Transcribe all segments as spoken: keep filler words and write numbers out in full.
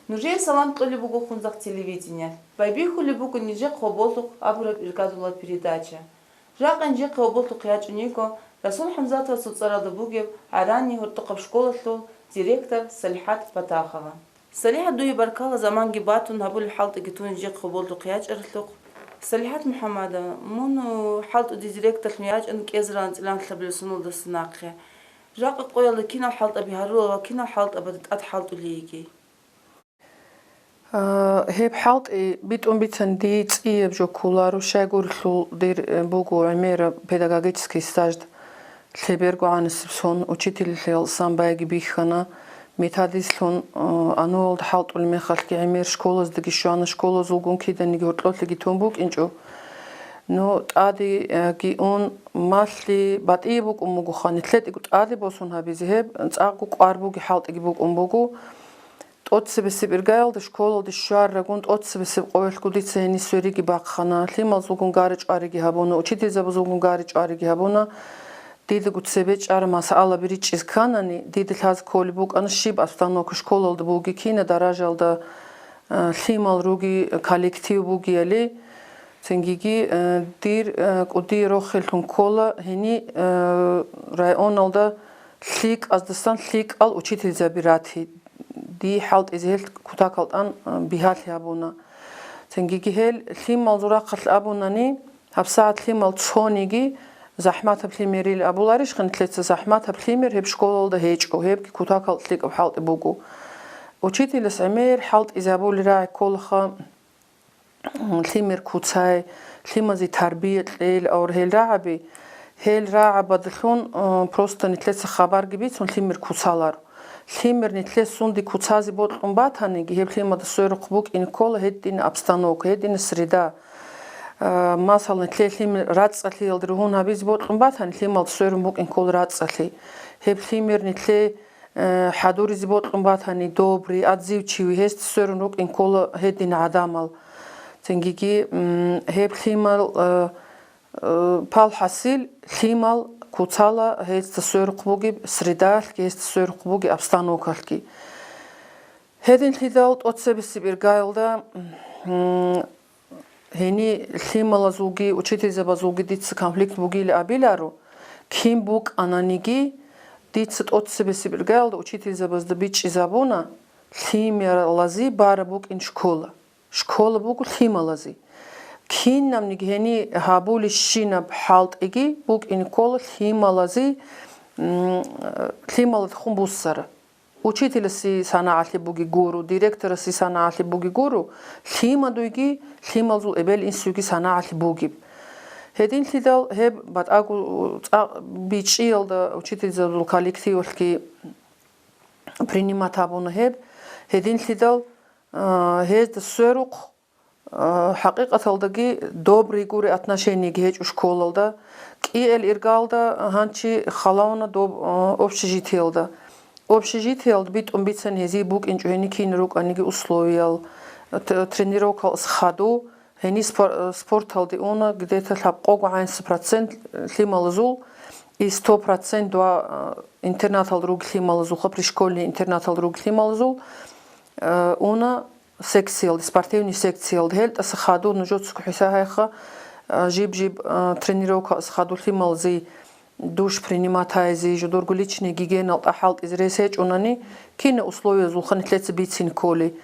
Нужее салам кьолеб буго Хунзахъ телевидениялъ. Байбихьулеб буго нижехъ гьоболлъухъ абураб иргадулаб передача. Жакъа нижехъе гьоболлъухъ ячӀун йиго Расул ХӀамзатовасул цӀаралда бугеб ГӀарани гьоркьохъаб школалъул директор СалихӀат Батахова. СалихӀат, дуе баркала заманги батун, гьабулеб хӀалтӀиги тун нижехъе гьоболлъухъ ячӀаралъухъ. СалихӀат МухӀамадовна, мун хӀалтӀуде директорлъун ячӀун кӀезарилан анцӀила лъабабилеб соналдаса нахъе. Жакъа къоялда кинал хӀалтӀаби гьарулел ва кинал хӀалтӀабазда тӀад хӀалтӀулей йигей? А, гьеб хӀалтӀи битӀун бицани дие цӀияб жо кколаро, щайгурелъул дир, э, буго гӀемераб педагогический стаж, лъебергогӀанасеб сон учительлъиялсан байги бихьана, методистлъун, э, АНУ-алда хӀалтӀулеб мехалъги гӀемер школаздаги щвана, школазулгун киданиги гьоркьолъиги тун букӀинчӀо. Ну, тӀаде, э, ги ун, малъи батӀияб букӀун бугоха, нилъедаго тӀаде босун гьабизе гьеб, цӀакъго кӀвар буги хӀалтӀиги букӀун буго. ТӀоцебесеб иргаялда школалде щварагун, тӀоцебесеб къоялъго дица гьенир свериги бахъана, лъималзулгун гари-чӀвариги гьабуна, учительзабазулгун гари-чӀвариги гьабуна. Дидаго цебе чӀараб масъалаби ричӀчӀизе кканани, дида лъазе кколеб букӀана щиб обстановка школалда буги, кина даражалда, а, лъимал руги, коллектив бугияли. Цингиги, э, дир, э, кӀудияб рохеллъун ккола гьенир, э, районалда лъикӀаздасан лъикӀал учительзаби рати, дие хӀалтӀизе гьел кутакалда тӀад, э, бигьалъи гьабуна. Цингиги гьел лъималзул рахъалъ абунани, гьабсагӀат лъимал цониги захӀматаб лъимерил абуларищха нилъеца? ЗахӀматаб лъимер гьеб школалда гьечӀо, гьебги кутакалда лъикӀаб хӀалтӀи буго. Учительас гӀемер хӀалтӀизе гьабулеб рагӀи кколаха, лъимер куцай, лъимазе тарбия кьел, авр гьел рагӀаби, гьел рагӀабаздалъун, э, просто нилъеца хабарги бицун лъимер куцаларо. Лъимер нилъер сунде куцазе бокьун батаниги, гьеб лъимада сверухъ букӀин ккола гьедина обстановка, гьедина среда. Э, масала, нилъер лъимер рацӀцӀалъиялда ругьун гьабизе бокьун батани, лъималда сверун букӀин ккола рацӀцӀалъи. Гьеб лъимер нилъер э, хӀадуризе бокьун батани, добрый, отзывчивый, гьесда сверун рукӀин ккола гьедин гӀадамал. Цингиги, м, гьеб лъимал, э, э, пал хӀасил, лъимал куцала гьесда сверухъ бугеб средалъги, гьесда сверухъ бугеб обстановкалъги. Гьединлъидал тӀоцебесеб иргаялда, м, Гьенир лъималазулги учительзабазулги дица конфликт бугилан абиларо, кин букӀананиги, дица тӀоцебесеб иргаялда учительзабазда бичӀчӀизабуна, лъималазе бараб букӀин школа. Школа буго лъималазе. Кинабниги гьенир гьабулебщинаб хӀалтӀиги букӀин ккола лъималазе, м, лъималазухъун буссараб. Учителасе санагӀалъи бугеб гуро, директорасе санагӀалъи бугеб гуро, лъимадуйги, лъималзул эбел-инсуйги санагӀалъи бугеб. Гьединлъидал гьеб батӀаго цӀакъ бичӀчӀиялда учительзабазул коллективалъги принимать гьабуна гьеб. Гьединлъидал, а, гьезда сверухъ А, хӀакъикъаталдаги добрый гури отношениеги гьечӀо школалда, кӀиабилеб иргаялда гьанчи халавуна доб, а, общежитиялда. Общежитиялда битӀун бицани гьезие букӀинчӀо гьенир кин рукӀаниги условиял, т-, тренировкалъ хадув, гьенир спор-, спорталде уна где-то лъабкъого гӀанасеб процент лъималазул, и сто процент ва, а, интернаталда ругел лъималазулха, пришкольный интернаталда ругел лъималазул, а, уна секциялде, спортивный секциялде. Гьел тӀаса хадур нужецаго хӀисаб гьайха, а, жиб-жиб, а, тренировкаялъ хадур лъималазе душ принимать гьайзе, жодорго личный гигиеналда хӀалтӀизе рес гьечӀонани, кина условиязулха нилъеца бицин кколей.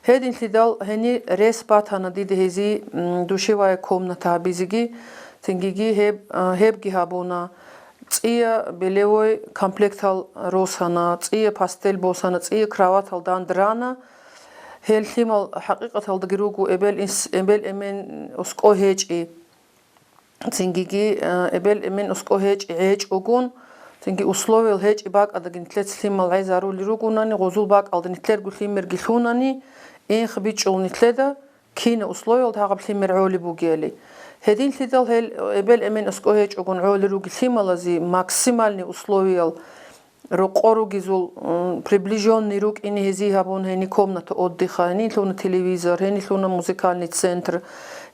Гьединлъидал гьенир рес батана дида гьезие, м, душевая комната гьабизеги, цингиги гьеб, а, гьебги гьабуна. ЦӀия белевой комплектал росана, цӀия постель босана, цӀия кроватал данде рана. Гьел лъимал хӀакъикъаталдаги руго эбел-инс-, эбел-эмен оскӀо гьечӀи. Цингиги, э, эбел-эмен оскӀо гьечӀи гьечӀогун, цинги условиял гьечӀи бакӀалдаги нилъеца лъимал гӀезарулел ругонани, гъозул бакӀалда нилъерго лъимерги лъунани, инх бичӀчӀул нилъеда, кина условиялда гьагъаб лъимер гӀолеб бугебали. Гьединлъидал гьел эбел-эмен оскӀо гьечӀогун гӀолел ругел лъималазе максимальный условиял рокъо ругезул, м, приближённый рукӀине гьезие гьабун, гьенир комната отдыха, гьенир лъуна телевизор, гьенир лъуна музыкальный центр,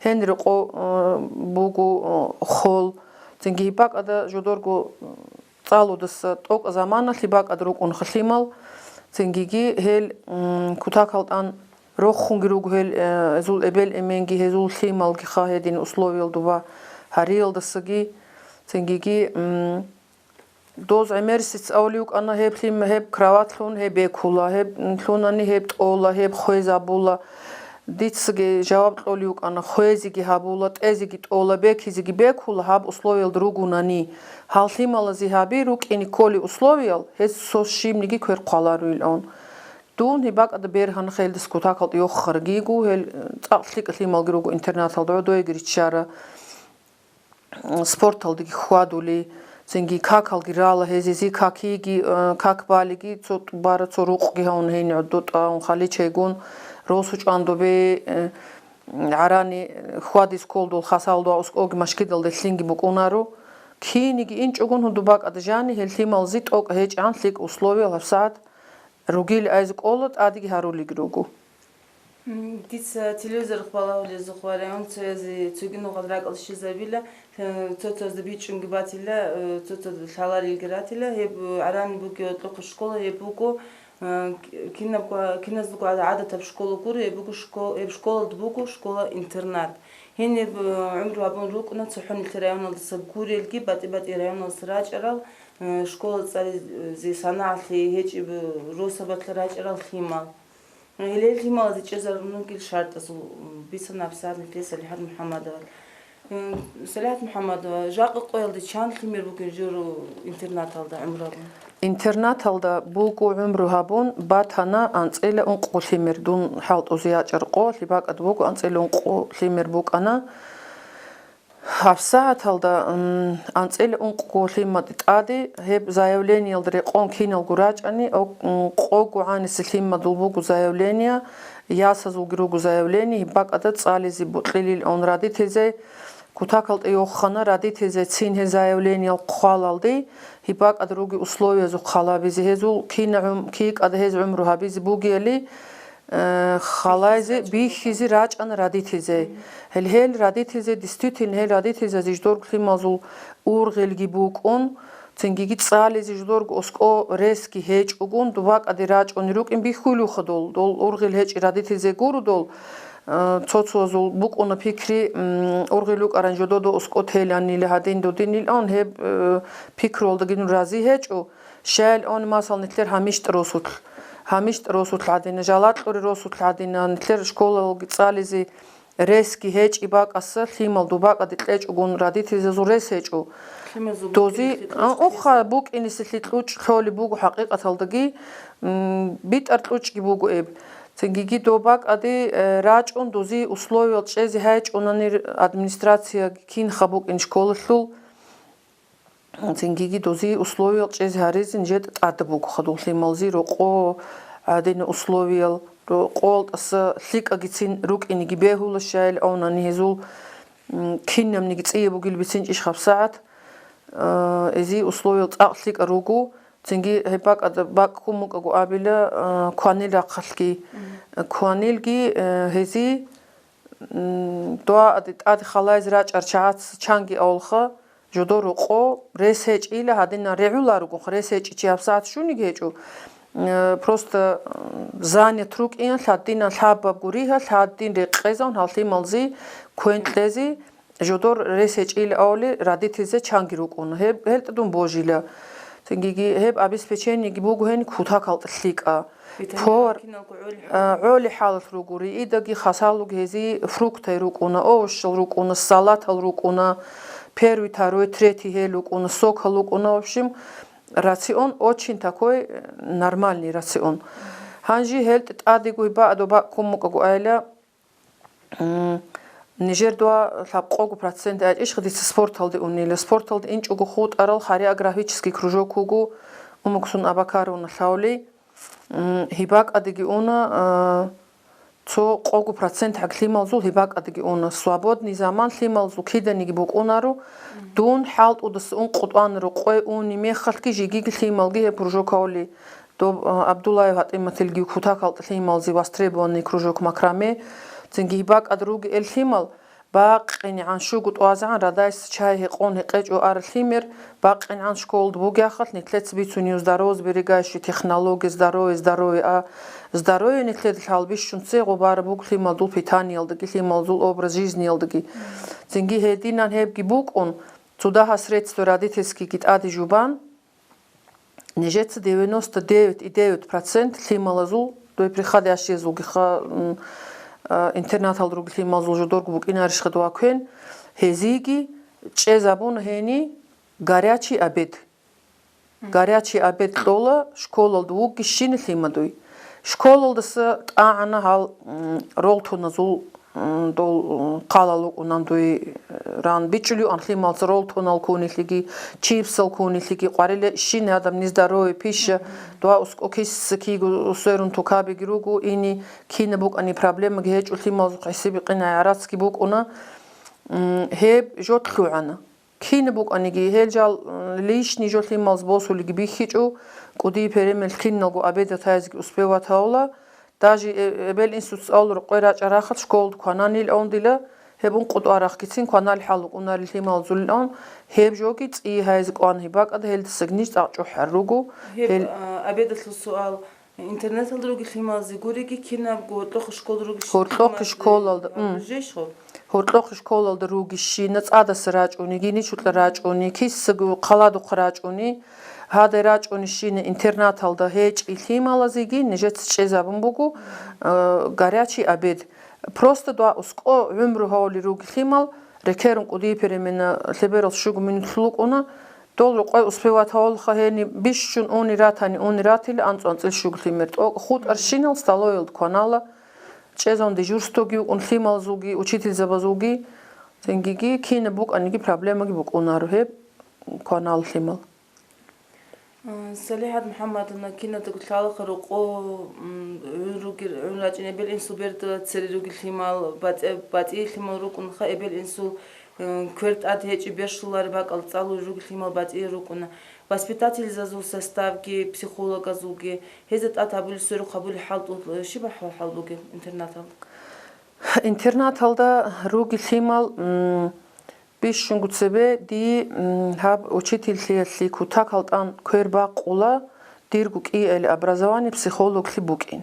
гьенир рокъо, м, буго, м, холл. Цинги гьеб бакӀалда жодорго, м, цӀалудаса тӀокӀ заманалъе бакӀалда рукӀунха лъимал. Цингиги гьел, м, кутакал тӀан рохунги руго гьел, э, гьезул эбел-эменги, гьезул лъималги ха гьедин условиял дуба гьариялдасаги. Цингиги, м, доз гӀемерисец авлиукӀана гьеб лъим-, гьеб кроватлъун гьеб бекула, гьеб лъунани гьеб тӀола, гьеб хвезабула. Дицаги жаваб кьолиукӀана, хвезиги гьабула, тӀезиги тӀола, бекизеги бекула гьаб условиялда ругунани. Гьал лъималазе гьаби рукӀине кколи условиял, гьез цо щибниги квер хъвалару илан. Дун гьеб бакӀада бергьанха гьелдас кутакалда йоххаргийгу, гьел цӀакъ лъикӀа лъималги руго интернаталда, гӀодойги риччара, спорталдаги хьвадули, цинги какалги рала гьезизи, какиги, э, как балиги, цо тӀубара, цо рукъги гьавун гьейин гӀодотӀа, унхаличайгун, росу чӀван добе, э, гӀарани, э, хьвадиз кколдул хасалдуа ускӀоги машкидалде лъинги букӀунаро. Киниги инчӀогун гьудубакӀада жани гьел лъималзи тӀокӀ гьечӀан лъикӀ условиял гьабсагӀат ругил айз кӀола тӀадиги гьарулиг руго. М, дица телевизор хвалавулезухъ ва районцоязе цоги нугъал ракӀал щезабила, э, цо-цоясда бичӀчӀунги батила, э, цо-цо лъаларилги ратила. Гьеб, э, гӀарани бугеб гьоркьохъеб школа гьеб буго, э, кинабго, киназдаго гӀадатаб школа гуро, гьеб буго шко-, гьеб школалда буго школа-интернат. Гьениб, э, гӀумру гьабун рукӀуна цохӀо нилъер районалдаса гурелги, батӀи-батӀи районалдаса рачӀарал, э, школа цӀализе санагӀалъи гьечӀеб росабалъа рачӀарал лъимал. Гьеле лъималазе чӀезарун ругел шартӀазул бицана гьабсагӀат нилъее СалихӀат МухӀаммадовал. М, СалихӀат МухӀаммадова, жакъа къоялде чан лъимер бугин журо интернаталда гӀумру гьабун? Интернаталда буго гӀумру гьабун, батана анцӀила ункъго лъимер. Дун хӀалтӀузе ячӀар къо, лъибакӀад буго анцӀила ункъго лъимер букӀана. ГьабсагӀаталда, м, анцӀила ункъго лъимаде тӀаде гьеб заявлениялда рекъон киналго рачӀани, ок-, м, къого гӀаниса лъимадул буго заявление, ясазулги руго заявление, гьеб бакӀада цӀализе бокьилилан родительзе, кутакалда йохана родительзе цин гьел заявлениел хъвалалде, гьеб бакӀада руги условиязухъ халабизе гьезул, кина гӀум-, кикӀада гьез гӀумру гьабизе бугели, Э, халайзе бихьизе рачӀана родительзе. Гьел, гьел родительзе, действительно, гьел родительзе жидерго лъималазул ургъелги букӀун, цингиги цӀализе жидерго оскӀо ресги гьечӀогун, дубакӀаде рачӀунел рукӀин бихьулухъа дол. Дол ургъел гьечӀи родительзе гуро дол, э, цо-цоязул букӀуна пикри, м, ургъел рукӀаран жододо оскӀо теланила гьадин додинил ан гьеб, э, пикруялдаги ну рази гьечӀо. Щайилан, масал, нилъер гьамиштӀ росулъ, гьамиштӀ росулъ гьадина, жалакьури росулъ гьадина, нилъер школалги цӀализе ресги гьечӀи бакӀаса, лъимал дубакӀаде кьечӀогун родительзазул рес гьечӀо. Лъимазул Дози, букӀине лъикӀ а, уха, лъугьа-, букӀиниса лъикӀ лъучӀ лъолеб буго хӀакъикъаталдаги, м, битӀар лъучӀги буго эб. Цингиги доб бакӀаде, э, рачӀун дози условиял чӀезе гьайчӀунани администрацияги кинха букӀин школалъул. Цингиги дози условиял чӀезе гьаризе нижеда тӀадаб буго хадур лъималзи рокъо, гӀадина условиял, рокъол тӀаса лъикӀагицин рукӀиниги бегьула, щайилан гьезул, м, кинабниги цӀияб бугил бицинчӀищ гьабсагӀат, а, эзи условиял цӀакъ лъикӀа руго, цинги гьеб бакӀада бакӀ ккун букӀаго абила, а, кванил рахъалъги. Кванилги, а, гьези, м, дугӀаде тӀаде халайзе рачӀар чагӀаца чанги авулха, жодор рокъо, рес гьечӀила гьадинан регӀуларогонха, рес гьечӀичи гьабсагӀат щуниги гьечӀо. Э, просто, м, занят рукӀиналъ гьадинан лъабаб гуригьа, лъадин рекъезавун гьал лъималзи квен кьезе, жодор рес гьечӀила авли родительзе чанги рукӀуна. Гьеб, гьелтӀа дун божила. Цинги гьеб обеспечениеги буго гьени кутакалда лъикӀа. Витаминал Повар, киналго гӀоли а, хӀалат. ГӀоли хӀалат ругури, идаги хасалуги гьези фруктай рукӀуна, овощал рукӀуна, салатал рукӀуна, первый, второй, третий гьел рукӀуна, сокал рукӀуна, в общем, рацион очень такой, э, нормальный рацион. Гьанжи гьел тӀадегу гьиба адоба кумукӀаго айла, м, нижер дуа лъабкъого процент гьечӀищ дица спорталде унила. Спорталде инчӀого хутӀарал хореографический кружок вуго, Умуксун Абакаровна лъавли. М, гьибакӀадеги уна, а, цо къого процент гьаг лъималзул гьибакӀадеги уна. Свободный заман лъималзул киданиги букӀунаро. Дун хӀалтӀудаса ункъо тӀванаро къой уни мехалъги жигиги лъималги гьеб кружокалли. Доб, а, Абдуллаев ГьатӀиматилги кутакалда лъималзи востребованный кружок макраме. Цинги гьибакӀад руги эл лъимал. БакъинегӀан щуго тӀвазегӀан радайс чай гьекъон гьекъечӀо ара лъимер, бакъинегӀан школалда бугехъалъ, нилъеца бицунев здоровье сберегающие технологии, здоровье, здоровье, а здоровье нилъеда лъал бищун цегъо бара буг лъималдул питаниялдаги, лъималзул образ жизниялдаги. Цинги гьединан гьебги букӀун, цо дагьа средство родительскийги тӀаде жубан, нижеца девяносто девять и девять процент лъималазул, дой приходящиязулгиха, м, а, интернаталда руги лъималазул жодорго букӀинарищха дова квен, гьезиги чӀезабуна гьени горячий обед. Горячий обед кьола школалда вугищина лъимадуй. Школалдаса тӀагӀана гьал, м, ролтоназул, м, дол, м, хъалал вукӀунан дуй, э, ран бичӀчӀулев анлъималца ролтонал кунелъиги, чипсал кунелъиги, къвариле щине адам нездоровая пища, дуа ускӀо киса киго сверун тукабиги руго, ини кина букӀани проблемаги гьечӀо лъималзухъ гӀисибикъина гӀарацги букӀуна. М, гьеб жо лъугӀана. Кина букӀаниги, гьел жал, м, лишний жо лъималз босулиги бихьичӀо, кӀудияб перемел киналго обедатайзеги успеватаула, даже э-, эбел-инсуц цӀалул рукъой рачӀарахъат школда квананил авун дила, гьеб ункъо тӀварахъгицин кванал хӀал вукӀунарил лъималзулил авун, гьеб жоги цӀие гьайзе кӀван гьеб бакӀада гьелдасагниж цӀакъ чӀухӀар руго. Гьеб, гьел а, обедалъул суал. Интернеталда руги лъималазе гуриги, кинабго гьоркьохъе школалда руги. Гьоркьохъе школалда, м. Жейшгъо? Гьоркьохъе школалда руги щина, цӀадаса рачӀуни, гиничукьа рачӀуни, кисаго хъаладухъа рачӀуни, гьадай рачӀуни щина интернаталда гьечӀи лъималазеги нижеца чӀезабун буго, э, горячий обед. Просто дуа ускӀо гӀумру гьавли руги лъимал, рекерун кӀудияб перемена лъеберал щуго минут лъукӀуна, дол рукъой успеватавалха гьени бищун уни ратани уни ратила анцӀ-анцӀил щуг лъимер. ТӀокӀ хутӀарщинал столовиялда кванала, чӀезавун дежурствоги вукӀун лъималзулги, учительзабазулги, цингиги кина букӀаниги проблемаги букӀунаро гьеб кванал лъимал. Салихат МухӀаммадовна, кинадаго лъалаха рокъо, м, гӀун ругел, гӀун рачӀин эбел-инсул берда цере ругел лъимал, батӀи-, батӀияб лъимал рукӀунха эбел-инсул, м, квер тӀад гьечӀеб бер щулареб бакӀал цӀалулел ругел лъимал батӀияб рукӀуна. Воспитательзазул составги, психологазулги, гьезда тӀад гьабулеб сверухъ гьабулеб хӀалтӀул щиб ахӀвал-хӀал бугеб интернаталда? Интернаталда ругел лъимал, м, Бищунго цебе дие, м, гьаб учительлъиялъе кутакал тӀан квер бакъула, дирго кӀиялъе образование психологлъи букӀин.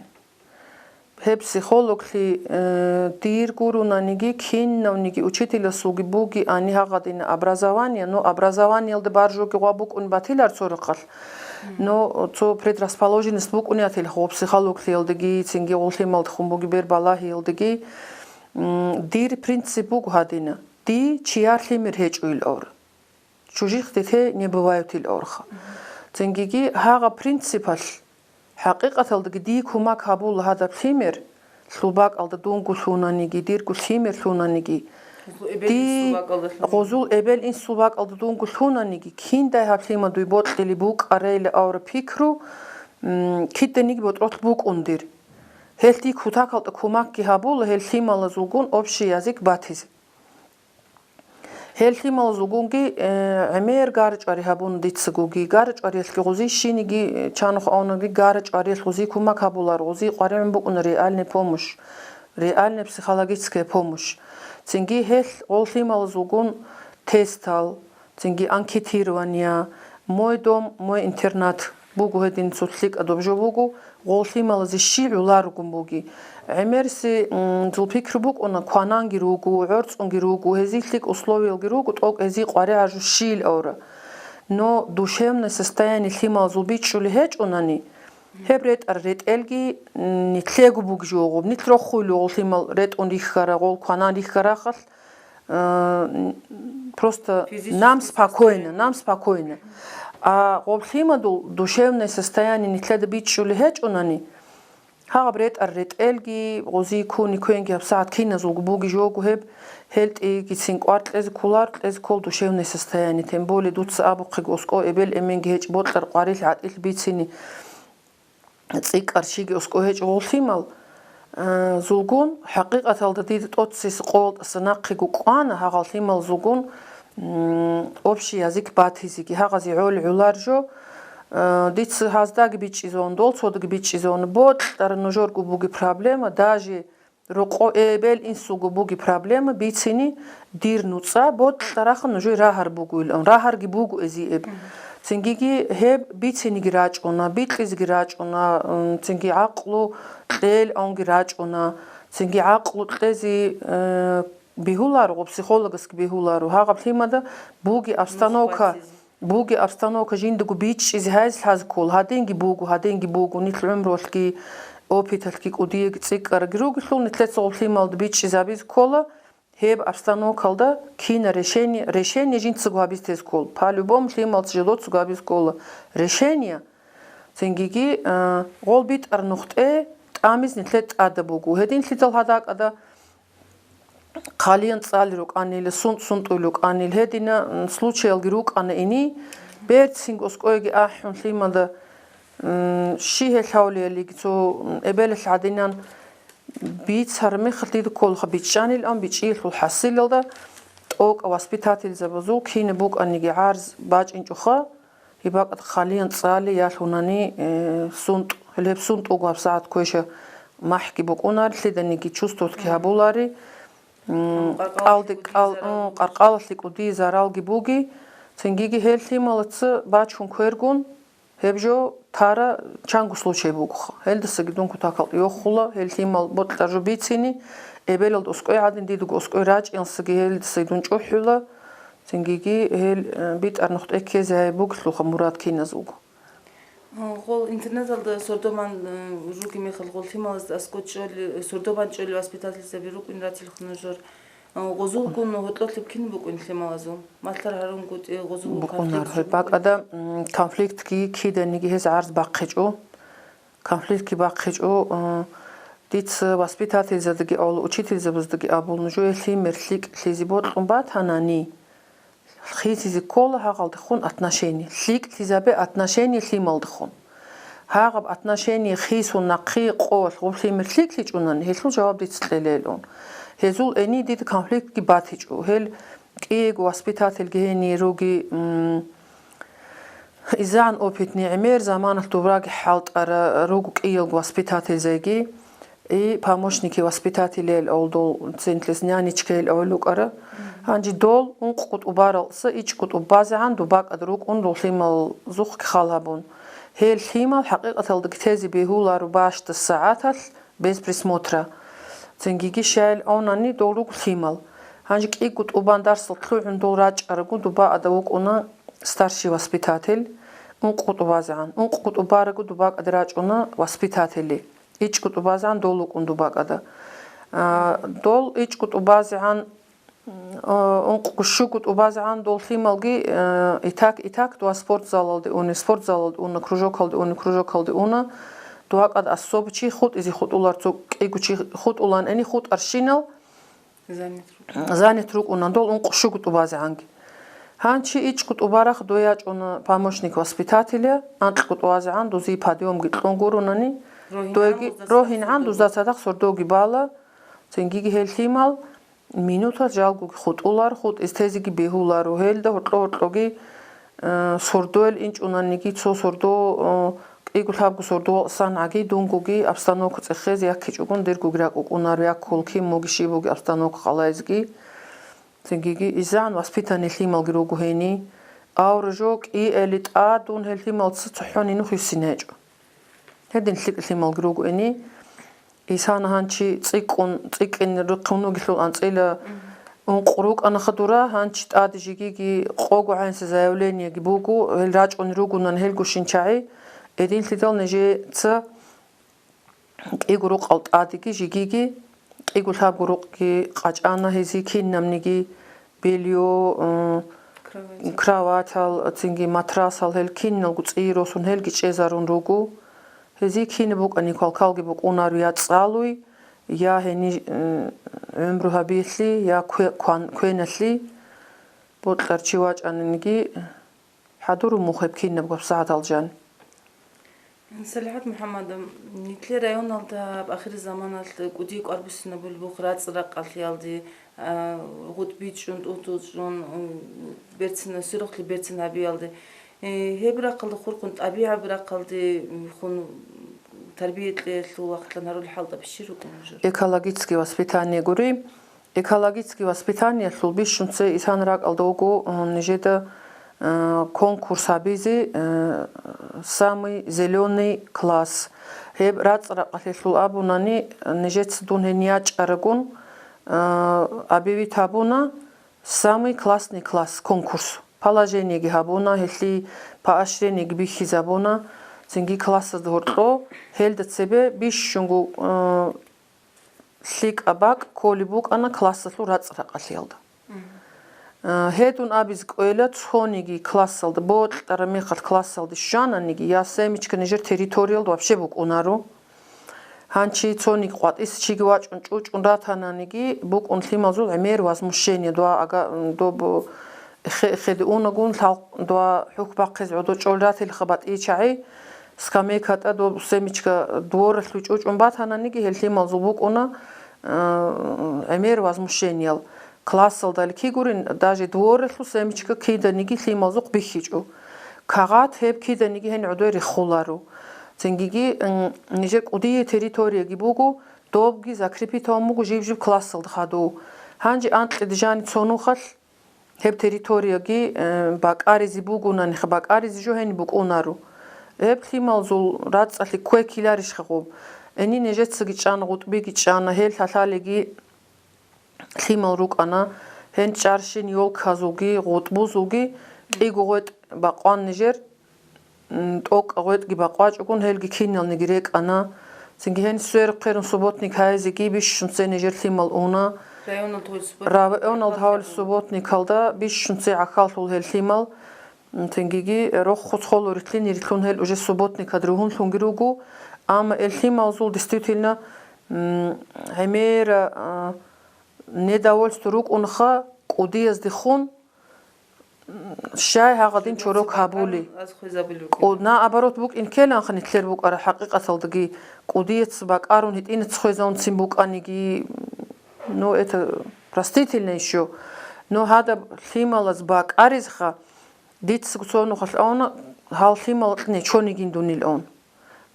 Гьеб психологлъи, э, дир гуронаниги, кинавниги учительасулги бугеани гьагъадина образование, но образованиялда баржоги гъва букӀун батилар цо рахъалъ, но цо предрасположенность букӀунеб батилаха гъо психологлъиялдаги, цинги гъо лъималдехун буги бербалагьиялдаги. М, дир принцип буго гьадина. Дие чияр лъимер гьечӀо ил авра. Чужих детей не бывают ил авраха. Цингиги гьагъа принципалъ, хӀакъикъаталдаги дие кумак гьабула гьадаб лъимер, лъул бакӀалда дунго лъунаниги, дирго лъимер лъунаниги. Гъузул эбел-инсул бакӀалда лъунаниги. Гъузул эбел-инсул бакӀалда дунго лъунаниги, киндай гьаб лъимадуй бокьили букӀарайила авра пикру, м, киданиги ботӀролъ букӀун дир. Гьелъ дие кутакалда кумакги гьабула гьел лъималазулгун общий язык батизе. Гьел лъималазулгунги, э, гӀемер гара-чӀвари гьабун дицагоги, гара-чӀвариялъги гъузи щиниги, э, чанухъ авунаги гара-чӀвариялъ гъузи кумак гьабулар, гъузи къваригӀун букӀуна реальный помощь, реальная психологическая помощь. Цинги гьел гъол лъималазулгун тестал, цинги анкетирование, «Мой дом, мой интернат» буго гьедин цо лъикӀадаб жо буго, гъол лъималазе щи гӀоларогун буги. ГӀемерси, м, зул пикру букӀуна, квананги руго, гӀорцӀунги руго, гьезие лъикӀ условиялги руго, тӀокӀ гьезие къваригӀаржу щийил авра. Но душевное состояние лъималазул бичӀчӀулей гьечӀунани, гьеб ретӀар ретӀелги, м, нилъего буги жо гъоб, нилъ рохуйли гъол лъимал ретӀун рихьара, гъол кванан рихьарахъалъ, Э, просто нам спокойно, нам спокойно. А гъоб лъимадул душевное состояние нилъеда бичӀчӀулей гьечӀунани, гьагъаб ретӀар ретӀелги, гъузи ккуни квенги гьабсагӀат киназулго буги жого гьеб, гьелтӀигицин кӀвар кьезе кколар, кьезе ккол душевное состояние, тем более дуца абухъего оскӀо эбел-эменги гьечӀ бокьар къварилъ гӀатӀилъ бицини. ЦӀикӀкӀар чиги оскӀо гьечӀо гъол лъимал, э, зулгун, хӀакъикъаталда дида тӀоцесеб къоялдаса нахъего кӀвана гьагъал лъималзулгун, м, общий язык батизеги, гьагъазе гӀол-гӀолар жо, э, дица гьаздаги бичӀчӀизавун, дол цодаги бичӀчӀизавун, бокьара нужерго бугеб проблема, даже Рокъо эбел-инсулго буги проблема бицини, дир нуцӀа бокьарахъа нужее рагьар бугойилан, рагьарги буго эзиэб. Цингиги гьеб бициниги рачӀуна, бикьизеги рачӀуна, м, цинги гӀакълу кьел авунги рачӀуна, цинги гӀакълу кьезе, э, бегьуларо, психологасги бегьуларо. Гьагъаб лъимада буги обстановка, буги обстановка жиндаго бичӀчӀизе гьайз лъазе ккола, гьадинги буго, гьадинги буго, нилъ гӀумруялъги, опыталъги кӀудиеги цӀикӀкӀараги ругелъул, нилъеца гъоб лъималда бичӀчӀизабизе ккола, гьеб обстановкалда кина решение, решение жинцаго гьабизе тезе ккола. По-любому лъималца жодоцаго гьабизе ккола решение. Цингиги, а, гъол битӀар нухтӀе тӀамиз нилъер тӀада буго. Гьединлъидал гьадакӀада хъалиян цӀали рукӀанила, сунтӀ-сунтӀуй рукӀанил, гьедина, м, случаялги рукӀана ини, берцинго оскӀойги ахӀун лъимада, м, щи гьелъ гьавлиялиги цо, м, эбелалъ гӀадинан бицар мехалъ дида кколаха бичӀчӀанилан, бичӀчӀиялъул хӀасилалда тӀокӀаб воспитательзабазул кинаб букӀаниги гӀарз бачӀинчӀоха, Гьеб бакӀалда хъалиян цӀали ялъунани, э, сунтӀ, гьелеб сунтӀ вуго гьабсагӀат квеша махӀги букӀунари, лъиданиги чувствоватги гьабулари, м, Амма къаркъалалъе кӀалди-, кӀал-, кӀудизе зарал м, буго. Къаркъалалъе кӀудизе заралги буги, цингиги гьел лъималаца бачун квергун, гьеб жо тара чанго случай бугоха. Гьелдасаги дун кутакал йохула, гьел лъимал бокьар жо бицини, эбелалда оскӀой гӀадин, дидаго оскӀой рачӀинсаги гьелдасаги дун чӀухӀула, Цингиги гьел, э, битӀар нухтӀе ккезе гьай бугелъулха мурад киназ вуго. Гъол интернеталда сордоман, э, руги мехалъ гъол лъималазда аскӀо чӀоли-, сордоман чӀоли воспитательзаби рукӀин ратилха нужер. Э, гъозулгун гьоркьолъеб кин букӀин лъималазул? Малъар гьарунгутӀи гъозулгун БукӀунар конфликт гьеб букӀин. БакӀада, м, конфликтги киданиги гьез гӀарз бахъичӀо. Конфликтги бахъичӀо, э, дица воспитательзадаги авла, учительзабаздаги абул, нужее лъимер лъикӀлъизе бокьун батанани, хисизе ккола гьагъалдехун отношение. ЛъикӀлъизабе отношение лъималдехун. Гьагъаб отношение хисун нахъе къоялъ гъуб лъимер лъикӀлъичӀунани, гьелъул жаваб дица кьелелун. Гьезул эни дида конфликтги батичӀо. Гьел кӀиего воспитательги гьение руги, м, ИзегӀан опытный гӀемер заманалъ дубраги хӀалтӀара руго кӀиялго воспитательзайги, и помощники воспитателяйил авлдул центлъес нянечкайил авлукӀара. Гьанже дол ункъго тӀубаралса ичӀго тӀубазегӀан дубакӀад рукӀун рулъималзухъги хал гьабун. Гьел лъимал хӀакъикъаталдаги тезе бегьуларо башдас сагӀаталъ без присмотра. Цингиги щайил авнани дол руго лъимал. Гьанже кӀиго тӀубан дарсал лъугӀун дол рачӀарагу дубакӀада вукӀуна старший воспитатель, ункъго тӀубазегӀан. Ункъго тӀубараго дубакӀаде рачӀуна воспитатели. ИчӀго тӀубазегӀан дол вукӀун дубакӀада. А, дол ичӀго тӀубазегӀан, а, ункъго щуго тӀубазегӀан дол лъималги, а, итак-итак дуа спортзалалде уни, спортзалалде уна, кружокалде уни, кружокалде уна. Дуакъад особо чи хутӀизе хутӀулар, цо кӀиго чи хутӀулан эни хутӀарщинал, Занят рукӀун. Занят рукӀуна дол ункъо щуго тӀубазегӀанги. Гьанчи ичӀго тӀубарах дой ячӀуна помощник воспитателя, анкьго тӀубазегӀан дозие подъёмги кьун гурунани, рогьинегӀан дойги, дузда рогьинегӀан цадахъ дузда цадахъ сордоги бала, цингиги гьел лъимал минута жалгоги хутӀулар, хутӀиз тезеги бегьуларо, гьелда гьоркьо-гьоркьоги Э, сордоял инчӀунаниги, цо сордо, э, кӀиго-лъабго сордо валъсан гӀаги, дунгоги обстановка цӀехезе яккичӀогун диргоги ракӀ букӀунаро, яккул кин муги щиб буги обстановка къалаизеги. Цингиги изегӀан воспитанный лъималги руго гьени. Авра жо кӀиэли тӀадун гьел лъималца цохӀони нух йиссин гьечӀо. Гьедин лъикӀ лъималги руго гьени. Исана гьанчи цӀикӀкӀун, цӀикӀкӀин рухъун вугелъул анцӀила ункъ рукӀанаха дура, гьанчи тӀаде жигиги къого гӀенсе заявлениеги буго, гьел рачӀун ругунан гьелго щинчагӀи, гьединлъидал нижеца кӀиго рукъал тӀадеги жигиги, кӀиго-лъабго рукъги къачӀана гьезие кинабниги, бельё, м, кроватал, цинги матрасал, гьел киналго цӀийи росун гьелги чӀезарун руго. Гьезие кинаб букӀани квалкалги букӀунаро я цӀалуй, я гьени, м, гӀумру гьабиялъе, я кве-, кван-, квеналъе. Бокьар чи вачӀаниги, хӀадуру мухъ гьеб кинабго сагӀатал жан. СалихӀат МухӀаммадовна, нилъер районалда гьаб ахирзаманалъ кӀудияв кӀвар буссинабулеб буго рацӀцӀа-ракъалъиялде, а, гъутӀби чӀун, тӀутӀу чӀун, м, берцин, сверухълъи берцин гьабиялде. Э, гьеб рахъалда хурхун, тӀабигӀаб рахъалде, м, хун, Тарбиялъул вахъалъан гьарулел хӀалтӀаб щиб рукӀун нужер? Экологический воспитание гури. Экологический воспитаниялъул бищун цей исан ракӀалда вуго, э, нижеда, э, конкурс гьабизе, э, «Самый зелёный класс». Гьеб рацӀцӀа-ракъалъулъ абунани, нижеца дун гьениб ячӀарагун, э, объявить гьабуна «Самый классный класс» конкурс. Положениеги гьабуна, гьелъие поощрениеги бихьизабуна, цинги классазда гьоркьо, гьелда цебе бищунго, э, лъикӀаб бакӀ кколеб букӀана классалъул рацӀцӀа-ракъалъиялда. Э, гьедин абизе кӀвела, цониги классалда, бокьараб мехалъ классалде щвананиги, я семечка нижер территориялда вообще букӀунаро. Гьанчи цониги къватӀиса чиги вачӀун чӀучӀун ратананиги, букӀун лъималазул гӀемер возмущение, дова ага-, доб эхе-, эхеде унагун, лъал-, дова хӀухь бахъизе гӀодов чӀолел ратилха батӀиял чагӀи, скамейкатӀа доб семечка дворалъув чӀучӀун батананиги, гьел лъималазул букӀуна, э, гӀемер возмущениял. Классалдали кигурин, даже дворалъув семечка киданиги лъималазухъ бихьичӀо. Кагъат гьеб киданиги гьениб гӀодой рехуларо. Цингиги, м, нижер кӀудияб территорияги буго, добги закрепитавун буго жиб-жиб классалда хадув. Гьанже анкьида жаниб цо нухалъ гьеб территорияги, э, бакӀаризе бугонани, бакӀаризе жо гьениб букӀунаро. Гьеб лъималазул рацӀцӀалъи ккве-ккеларищха гъоб? Гьениб нижецаги чӀана, гъутӀбиги чӀана, гьел лъалъалеги лъимал рукӀана, гьениб чӀарщин ёлказулги, гъутӀбузулги, кӀиго гъветӀ бакъван нижер, м, тӀокӀаб гъветӀги бакъвачӀогун, гьелги киналниги рекӀана. Цинги гьениб сверухъ хъерун субботник гьайизеги бищун цей нижер лъимал уна. Районалда гьавулеб субботник. Районалда гьавулеб субботникалда бищун цей гӀахьаллъула гьел лъимал. М, цингиги рохго цолъ рилълъине рилълъун гьел уже субботникалда ругьунлъунги руго, амма гьел лъималазул действительно, м, гӀемера, а, недовольство рукӀунха кӀудияздехун, м, щай гьагъадин чорок гьабули. Аз хвезабулел рукӀин. КӀу-, наоборот букӀин ккеланха нилъер букӀараб хӀакъикъаталдаги, кӀудияц бакӀарун гьитӀинац хвезавунцин букӀаниги, ну, это простительно ещё. Но гьадаб лъималаз бакӀаризеха, дица цо нухалъ авуна, гьал лъимал кье чонигин дунил ун.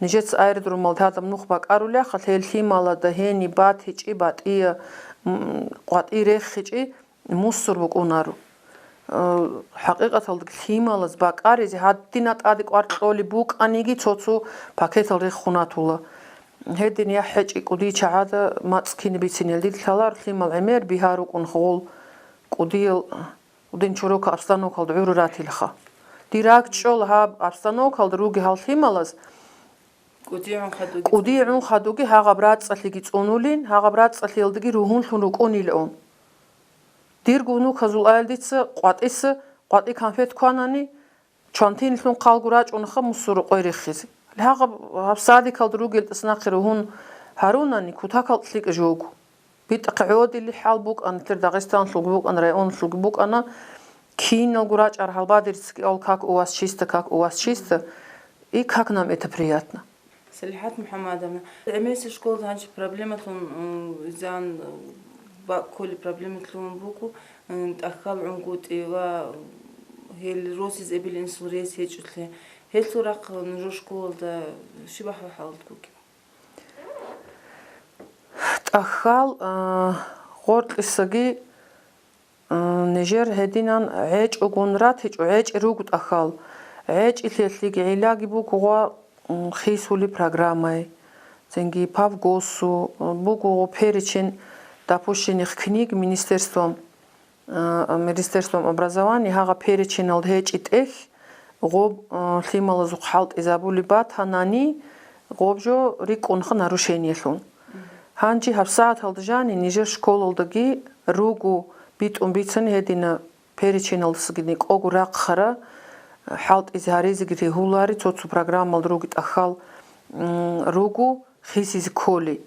Нижеца аэродромалда гьадаб нух бакӀарулехъа, гьел лъималазда гьениб батичӀи, батӀия, м, къватӀи рехичӀи, мусор букӀунаро. Э, хӀакъикъаталда лъималаз бакӀаризе гьадина тӀаде кӀвар кьолеб букӀаниги цо-цо пакетал рехун ратула. Гьедин яхӀ гьечӀеб кӀудиял чагӀазда мацӀ кине бицинел дида лъаларо, лъимал гӀемер бигьа рукӀун гъол кӀудиял, кӀудин чорокал обстановкалда гӀурун ратилха. Дир ракӀчӀола гьаб обстановкалда ругел гьал лъималаз кӀудигӀун хадуги, кӀудигӀун хадуги гьагъаб рацӀцӀалъиги цӀунулин, гьагъаб рацӀцӀалъиялдаги ругьунлъун рукӀунилан. Дирго внуказул аял дица къватӀиса, къватӀи конфет кванани, чвантинилъун хъалгу рачӀунаха мусор къвай рехизе. Гьагъаб гьаб садикалда ругел тӀаса нахъе ругьун гьарунани, кутакал лъикӀа жо вуго. БитӀахъе гӀодили хӀал букӀана, тир Дагъистаналъулги букӀана, районалъулги букӀана, киналго рачӀар гьалбадерицаги ал: «Как у вас чисто, как у вас чисто», и: «Как нам это приятно». Салихат МухӀаммадовна, гӀемерисел школазда гьанже проблемалъун, м, изан, м, бакӀ кколеб проблемалъун буго, м, тӀахьал гӀунгутӀи ва гьел росизе эбел-инсул рес гьечӀолъи. Гьелъул рахъ нужер школалда щиб ахӀвал-хӀалат бугеб? ТӀахьал, а, гъоркьисаги Нижер гьединан гӀечӀогун ратичӀо, гӀечӀи руго тӀахьал. ГӀечӀилъелъиги гӀиллаги буго гъва, м, хисулеб программай, цинги по ФГОСу, буго гъо перечень допущенных книг министерством, э, министерством образования, гьагъа переченалда гьечӀи тӀехь, гъоб, э, лъималазухъ хӀалтӀизабулеб батанани, гъоб жо рикӀкӀунха нарушениелъун. Гьанже гьабсагӀаталда жани нижер школалдаги руго битӀун бицани гьедина переченалдасаги никӀого рахъара, хӀалтӀизе гьаризеги регьулари, цо-цо программалда руги тӀахьал, м, руго хисизе кколи.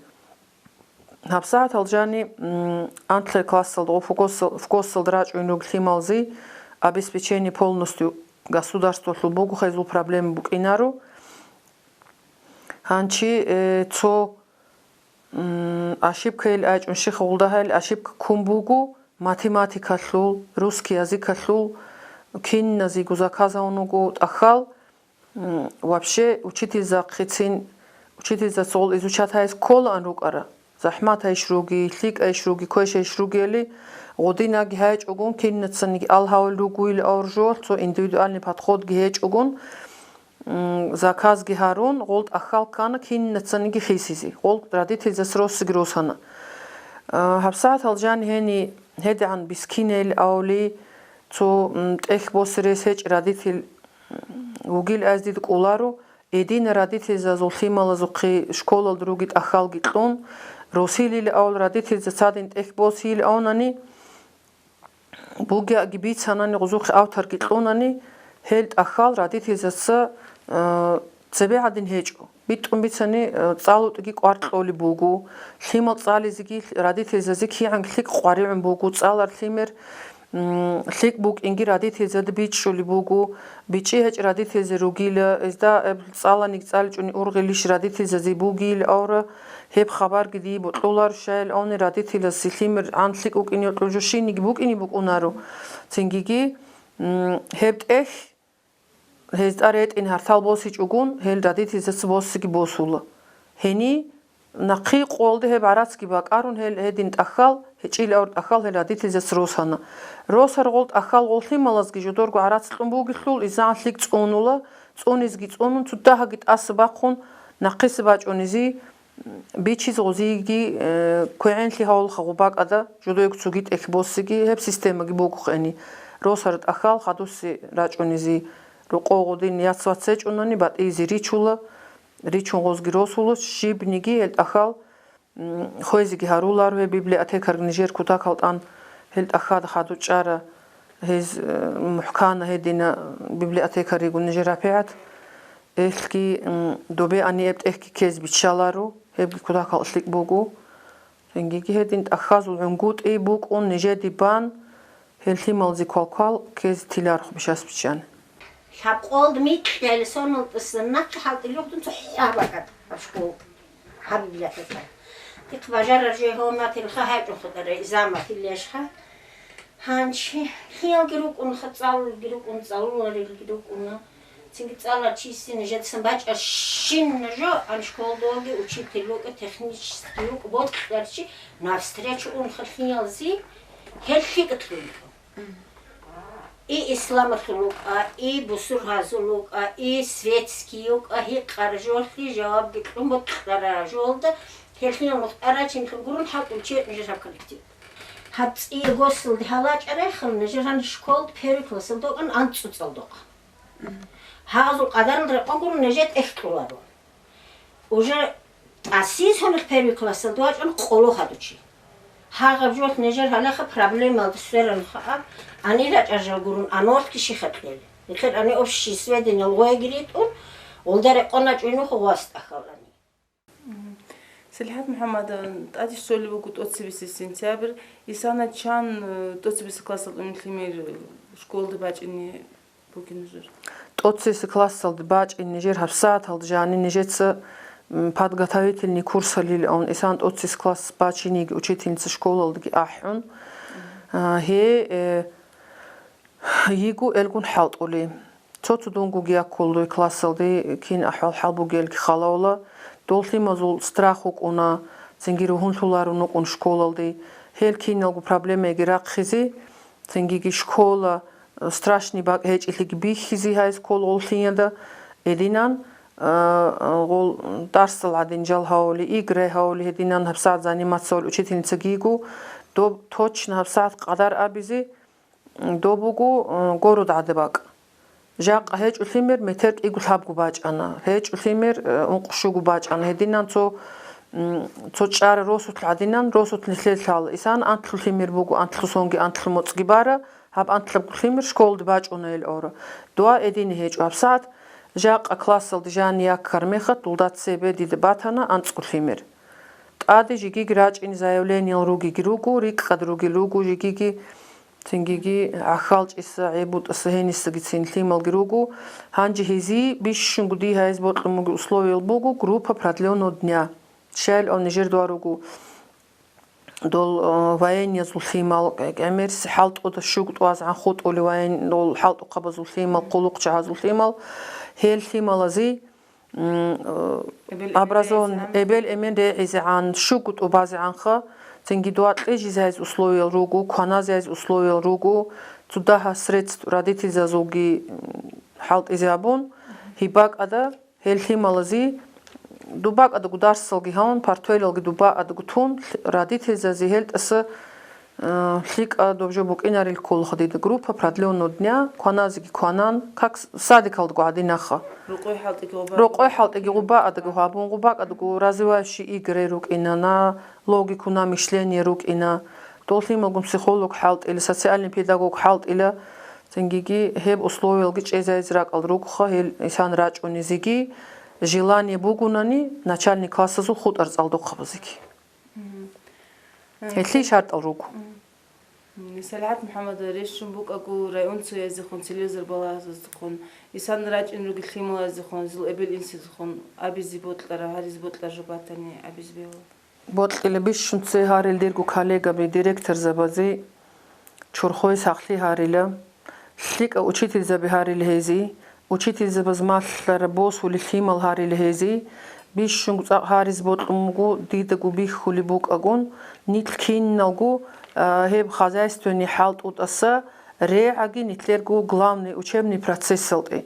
ГьабсагӀатал жани, м, анлъи классалда ва ФГОСал-, ФГОСалда рачӀун руго лъималзи, обеспечение полностью государстволъул буго, хезул проблема букӀинаро. Гьанчи, э, цо, м, ошибкайил айчӀун щихъ гъулда гьайил ошибка ккун буго математикалъул, русский языкалъул, киназего заказ гьавун вуго тӀахьал. М, вообще, учительзахъицин Учительзаца гъол изучат гьайс кколаан рукӀара, захӀматайищ руги, лъикӀайищ руги, квешайищ ругели, гъодинаги гьайчӀогун киннацаниги ал гьавал ругуйил авр жо, цо индивидуальный подходги гьечӀогун, м, заказги гьарун, гъол тӀахьал ккана киннацаниги хисизе, гъол родительзас росиги росана. А, гьабсагӀатал жан гьени гьедигӀан бискинел авли, цо, м, тӀехь босе рес гьечӀ родитель, м, вугил аз дида кӀоларо, Эдина родительзазул лъималазухъе школалда руги тӀахьалги кьун, росилил авал родительза цадин тӀехь босийил авнани, бугеаги бицанани гъузухъе авторги кьунани, гьел тӀахьал родительзаца, э, цебе гьадин гьечӀо. БитӀун бицани, э, цӀалутӀиги кӀвар кьолеб буго, лъимал цӀализеги родительзазе кигӀан лъикӀ къваригӀун буго, цӀалар лъимер, М, лъикӀ букӀинги родительзаде бичӀчӀулеб буго, бичӀчӀи гьечӀ родительзе ругила, гьезда, э, цӀаланиги цӀаличӀони ургъилищ родительзазе бугил авра, гьеб хабарги дие бокьуларо, щайил авни родительасе лъимер гӀан лъикӀ вукӀине кьужу щиниги букӀине букӀунаро. Цингиги, м, гьеб тӀехь Гьезда ретӀин гьартал босичӀогун, гьел родительзаца босиги босула. Гьени, нахъи къолде гьеб гӀарацги бакӀарун, гьел гьедин тӀахьал, гьечӀил авр тӀахьал гьел родительзаца росана. Росар гъол тӀахьал гъол лъималазги жодорго гӀарац кьун бугелъул, изан лъикӀ цӀунула, цӀунизги цӀунун, цо дагьаги тӀаса бахъун, нахъиса бачӀунизе, Бичиз гъозиги, э, квегӀенлъи гьавулха гъубакӀада, жодойго цоги тӀехь босиги, гьеб системаги бугохъени. Росар тӀахьал хадусе рачӀунизе, рокъов гъодин яц-вац гьечӀунани, батӀизе ричула, ричун гъозги росула, щибниги гьел тӀахьал, м, хвезеги гьаруларо гьеб библиотекарг нижер кутакал тӀан, гьел тӀахьада хадур чӀара, гьез, э, мухӀкана гьедина библиотекариго нижер РапигӀат. Элъги, м, добе ани эб тӀехьги ккез биччаларо, гьебги кутакал лъикӀ буго. Цингиги гьедин тӀахьазул гӀунгутӀи букӀун нижеде бан, гьел лъималзи квалквал ккез тиларухъ бишас биччан. Лъабкъолд микьяли сонал тӀасан нахъе хӀалтӀи лугьдун цохӀо гьабакӀад гьаб школд, гьаб библиотека. Дихъ бажарар жо гьоматилха гьачӀун хутӀара изаматил яшха. Гьанчи лъиялги рукӀунха, цӀалулги рукӀун, цӀалуларилги рукӀуна. Цинги цӀаларчиясе нижецасан бачӀа щинна жо, ан школдоги учитель вукӀа, технический вукӀа, бокьарчи, навстречу унха лъиялзи, гьел лъикӀлъун. И исламалъул вукӀа, и бусургьазул вукӀа, и светский вукӀа, гьикъара жолъи жавабги кьун бокьара жолда, гьел лъиялъ мухтарачинлъун гурун хӀалтӀул чи нижер гьаб коллектив. Гьаб цӀия госилде гьалачӀа рехал, нижер гьанже школд первый классалда вукӀан анцӀцӀуцӀалдухъ. Гьазул къадаралда рекъон гурун нижер тӀехь кьоларо. Уже тӀасиз гьунихъ первый классалда вачӀун къоло хадучи. Гьагъаб жолъ нижер гьалаха проблемалда сверанха аб, анир рачӀаржал гурун анорги щиха кьел. Нилъер ани общий сведения лгъоеги ритӀун, гъолда рекъон рачӀунухъ гъвас тӀахьалани. Мгм. Салихат МухӀаммадовна, тӀаде щолеб буго тӀоцебесеб сентябрь. Исана чан, э, тӀоцебесеб классалда унел лъимер, э, школалда бачӀине бугин нужер? ТӀоцебесеб классалда бачӀин нижер гьабсагӀаталда жани нижеца, м, подготовительный курсалил ун, Исан тӀоцебесеб класс бачиниги учительница школалдаги ахӀун. А, гье, э, Йигу элгун хӀалтӀули. Цо-цо дунгуги яккуллуй классалде кин ахӀвал-хӀал бугелги халавла, дол лъимазул страх вукӀуна, цинги ругьунлъуларун вукӀун школалде. Гьел киналго проблемаги рахъизе, цингиги школа, страшный бакӀ гьечӀелъиги бихьизе гьай школ гъоллъиялда, гьединан, а, гъол дарсал гӀадин жал гьавули, играй гьавули, гьединан гьабсагӀат заниматься гьавули учительницаги йигу, доб точно гьабсагӀат къадар абизе, Доб буго, э, город гӀадаб бакӀ. Жакъа гьечӀо лъимер метр кӀиго лъабго бачӀана, гьечӀо лъимер, э, ункъ щуго бачӀана. Гьединан цо, м, цо чӀара росулъ гӀадинан, росулъ нилъер лъала. Исан антлъу лъимер буго, антлъу сонги антлъу моцӀги бара, гьаб антлъабго лъимер школалде бачӀуна ил гӀора. Дуа эдине гьечӀо гьабсагӀат, жакъа классалде жани яккар мехалъ, дулда цебе дида батана анцӀго лъимер. ТӀаде жигиги рачӀине заявлениял ругиги руго, рикӀкӀад ругел руго жигиги. Цингиги гӀахьалчӀиса, гӀеббутӀаса гьенисагицин лъималги руго. Гьанже гьезие бищунго дие гьайз бокьун бугеб условиял буго группа продлённого дня. Щайилан нижер дуа руго дол, э, военниязул лъимал, гӀемерси хӀалтӀуда щуго тӀуазегӀан хутӀулев воен-, дол хӀалтӀухъабазул лъимал, хъулухъчагӀазул лъимал. Гьел лъималазе М, э, Эбел-эмен образован-, регӀизегӀан. Эбел-эмен регӀизегӀан, щуго тӀубазегӀанха, цинги дуа кьижизайз условиял руго, кваназайз условиял руго, цо дагьа средств родительзазулги, м, хӀалтӀизе абун, гьеб бакӀада гьел лъималазе, дуб бакӀадаго дарсалги гьавун, портфелалги дуб бакӀадаго тун, родительзазе гьел тӀаса Э, лъикӀа доб жо букӀинарел кколаха дида. Группа продлённого дня, кваназеги кванан, как с-, садикалдаго гӀадинаха. Рокъой хӀалтӀиги гъуба. Рокъой хӀалтӀиги гъуба адаго гьабун, гъуба адаго развивающие игры рукӀина, на логику, на мышление рукӀина. Дол лъималгун психолог хӀалтӀила, социальный педагог хӀалтӀила. Цингиги гьеб условиялги чӀезайзе ракӀал ругоха, гьел исан рачӀунезеги, желание бугунани, начальный классазул хутӀар цӀалдохъабазеги. Мгм. Гьелъие шартӀал руго. Мгм. СалихӀат МухӀамадовна, рещтӀун букӀаго районцоязехун, телевизор балагьазухъун, исан рачӀун ругел лъималазехун, зул эбел-инсизехун абизе бокьараб, гьаризе бокьараб жо батани абизе бегьула. Бокьила бищун цебе гьарил дирго коллегаби, директорзабазе, чорхое сахлъи гьарила, лъикӀав учительзаби гьарила гьезие, учительзабаз малъараб босулел лъимал гьарила гьезие, бищунго цӀакъ гьаризе бокьун буго, дидаго бихьулеб букӀагун, нилъ киналго, а, гьеб хозяйственный хӀалтӀутӀаса регӀаги нилъерго главный учебный процессалде.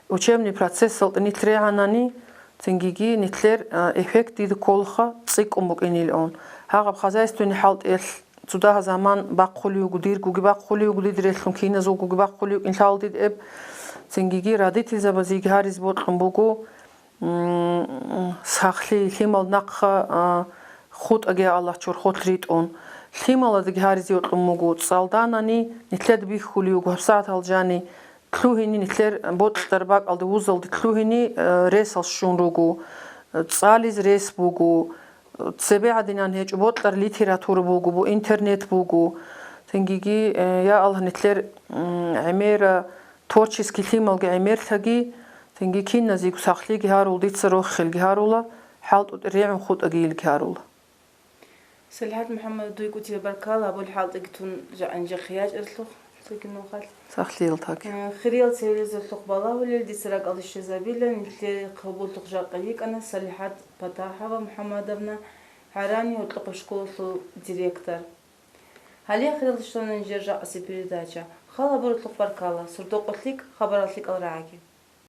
Учебный процессалде нилъ регӀанани, цингиги нилъер, а, эффект дида кколаха цӀикӀкӀун букӀинилан. Гьагъаб хозяйственный хӀалтӀиялъ Цо дагьа заман бахъулев вуго, диргоги бахъулев вуго, дида релълъун киназулгоги бахъулев вукӀин лъала дида эб. Цингиги родительзабазеги гьаризе бокьун буго, м, сахлъи, лъимал нахъа, а, хутӀаги, я Аллагь, чорхолъ ритӀун. Лъималазеги гьаризе бокьун буго, цӀалданани, нилъеда бихьулев вуго гьабсагӀат гьал жани, лъугьине нилъер бокьараб бакӀалде вузалде лъугьине, э, ресал щун руго, э, цӀализе рес буго, э, цебе гӀадинан гьечӀо, бокьараб литература буго, бу-, интернет буго. Цингиги, э, я Аллагь, нилъер, м, гӀемера творческий лъималги гӀемерлъаги, цинги киназего сахлъиги гьарула, дица рохелги гьарула, хӀалтӀутӀе регӀун хутӀагийилги гьарула. СалихӀат МухӀамадовна, дуе кӀудияб баркала, гьабулеб хӀалтӀиги тун жакъа-нижехъе ячӀаралъухъ цоги нухалъ. Сахлъиялда гьаги. Э, хириял телевизорлъухъ балагьулел, дица ракӀалде щвезабила нилъее хабурлъухъ жакъа йикӀана СалихӀат ПатахӀова МухӀамадовна, ГӀарани гьоркьохъеб школалъул директор. Гьале хириял щвана нижер жакъасеб передача. Хал гьабуралъухъ баркала, сордо-къо лъикӀ, хабарал лъикӀал рагӀаги.